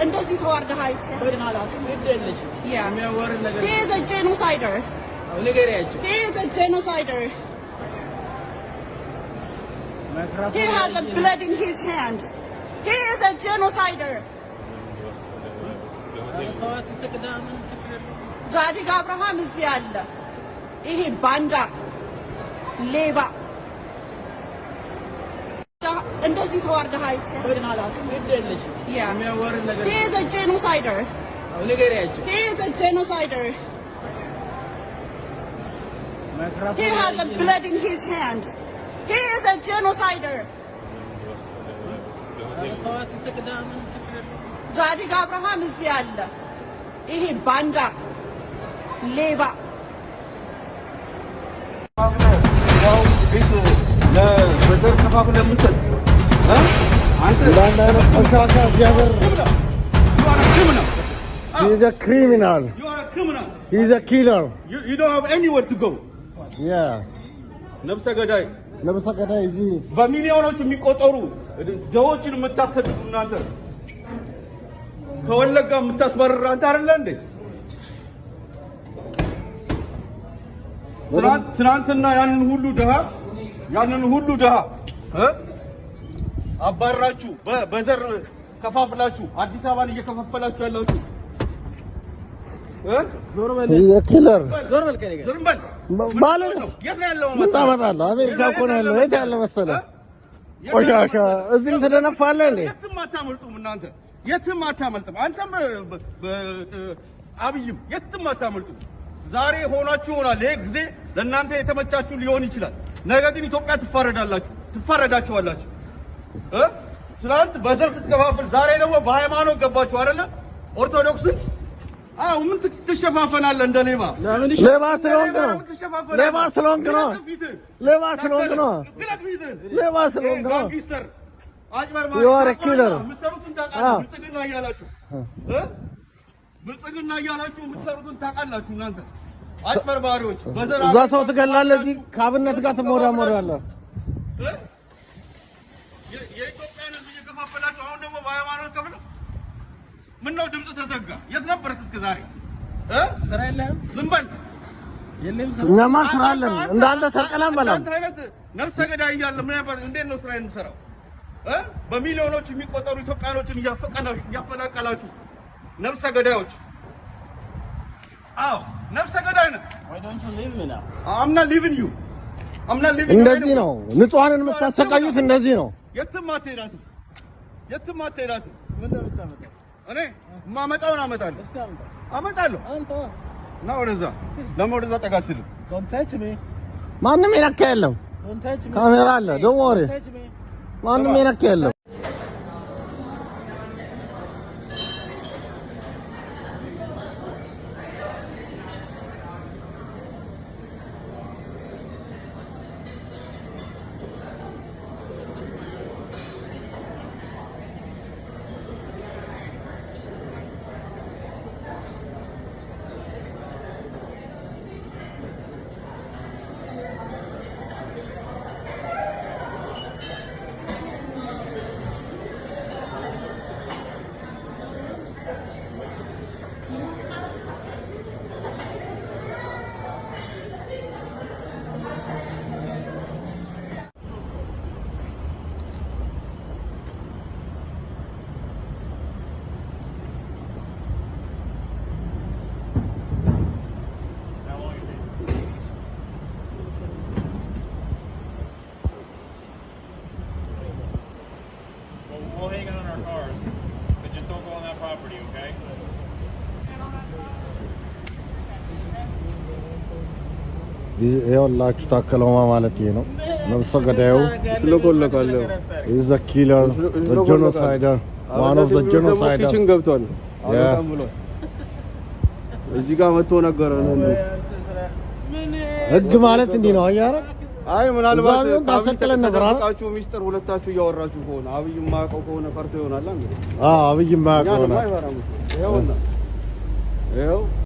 እንደዚህ ተዋርደህ Yeah. He is a genocider. He is a genocider. He has a blood in his hand. He is a genocider. ዛዲግ አብርሃም እዚህ አለ። ይሄ ባንዳ ሌባ እንደዚህ ተዋርደህ Yeah. He is a genocider. He is a genocider. He has a blood in his hand. He is a genocider. ዛዲግ አብርሃም እዚህ አለ። ይሄ ባንዳ ሌባ በዘር ከፋፍለህ የምትሰጥ አንተ እንዳንድ አይነት ቆሻሻ እግዚአብሔር። You are a criminal. He's a criminal. You are a criminal. He's a killer. You don't have anywhere to go. Yeah. ነፍሰ ገዳይ። ነብሰ ገዳይ እዚህ። በሚሊዮኖች የሚቆጠሩ ድሆችን የምታሰድዱ እናንተ፣ ከወለጋ የምታስባርር አንተ አይደለ እንዴ? ትናንትና ያንን ሁሉ ድሃ አባራችሁ በዘር ከፋፍላችሁ አዲስ አበባን እየከፋፈላችሁ ያላችሁ? He's a killer. ዝም በል። ማለት የት ነው ያለው ምን መሰለህ? ታመጣለህ? አሜሪካ እኮ ነው ያለው። የት ያለ መሰለህ? ቆሻሻ እዚህም ትደነፋለህ እንዴ? የትም አታመልጡም እናንተ፣ የትም አታመልጥም። አንተም አብይም የትም አታመልጡም። ዛሬ ሆናችሁ ይሆናል። ይሄ ጊዜ ለእናንተ የተመቻችሁ ሊሆን ይችላል። ነገ ግን ኢትዮጵያ ትፋረዳላችሁ፣ ትፋረዳችኋላችሁ። እ ትናንት በዘር ስትከፋፍል፣ ዛሬ ደግሞ በሃይማኖት ገባችሁ አይደለ? ኦርቶዶክስን። አዎ፣ ምን ትሸፋፈናለህ እንደ ሌባ? ሌባ ስለሆንክ ነው። ለምን ትሸፋፈናለህ? ሌባ ስለሆንክ ነው። ግለጥ ፊትህን። ሌባ ስለሆንክ ነው። ግለጥ ፊትህን። ሌባ ስለሆንክ ነው። Gangster፣ አጭበርባሪ። You are a killer. የምትሰሩትን ታውቃለህ። ብልጽግና እያላችሁ እ ብልጽግና እያላችሁ የምትሰሩትን ታውቃላችሁ። እናንተ አጭበርባሪዎች በዘር እዛ ሰው ትገላለህ፣ እዚህ ከአብነት ጋር ትሞዳሞዳለህ። እ? የኢትዮጵያን ሕዝብ እየከፋፈላችሁ አሁን ደግሞ በሃይማኖት ከፍለው ምን ነው ድምፅ ተዘጋ? የት ነበርክ እስከ ዛሬ? እ? ስራ የለህም? ዝም በል። የለህም ስራ? እኛማ ስራ አለን። እንዳንተ ሰርቀን አንበላም። እንዳንተ አይነት ነፍሰ ገዳይ እያለ ምን ያባ እንዴት ነው ስራ የምሰራው? እ? በሚሊዮኖች የሚቆጠሩ ኢትዮጵያኖችን እያፈናቀላችሁ ነፍሰ ገዳዮች። አዎ፣ ነፍሰ ገዳይ ነህ። Why don't you leave me now? I'm not leaving you. I'm not leaving you. እንደዚህ ነው ንጹሐንን የምታሰቃዩት፣ እንደዚህ ነው። የትም አትሄዳትም። የትም አትሄዳትም። ምን ነው የምታመጣው? እኔ የማመጣውን አመጣለሁ። እስኪ አምጣ። አመጣለሁ። አምጣ። እና ወደዛ ለምን ወደዛ ጠጋ አትልም? Don't touch me. ማንም የነካ የለም። Don't touch me. ካሜራ አለ። Don't worry. Don't touch me. ማንም የነካ የለም። Well, we'll hang out in our cars, but just don't go on that property, okay? ይኸውላችሁ ታከለ ኡማ ማለት ይሄ ነው። ነፍሰ ገዳዩ። ይሽለኮለካል። Is a killer, the genocider, one of the genocider. Kitchen ገብቷል። Yeah. አልወጣም ብሏል። እዚህ ጋር መጥቶ ነገረ ነው። ህግ ማለት እንዲህ ነው። አየህ አይደል? አይ፣ ምናልባት እዛ ቢሆን ከአብይ ታሰቅለን ነበር አይደል? ተደብቃችሁ ሚስጥር ሁለታችሁ እያወራችሁ ከሆነ፣ አብይ የማያውቀው ከሆነ ፈርቶ ይሆናል እንግዲህ። አዎ፣ አብይ የማያውቀው እኛንማ ነው። አይፈራም እኮ። ይኸውና ይኸው።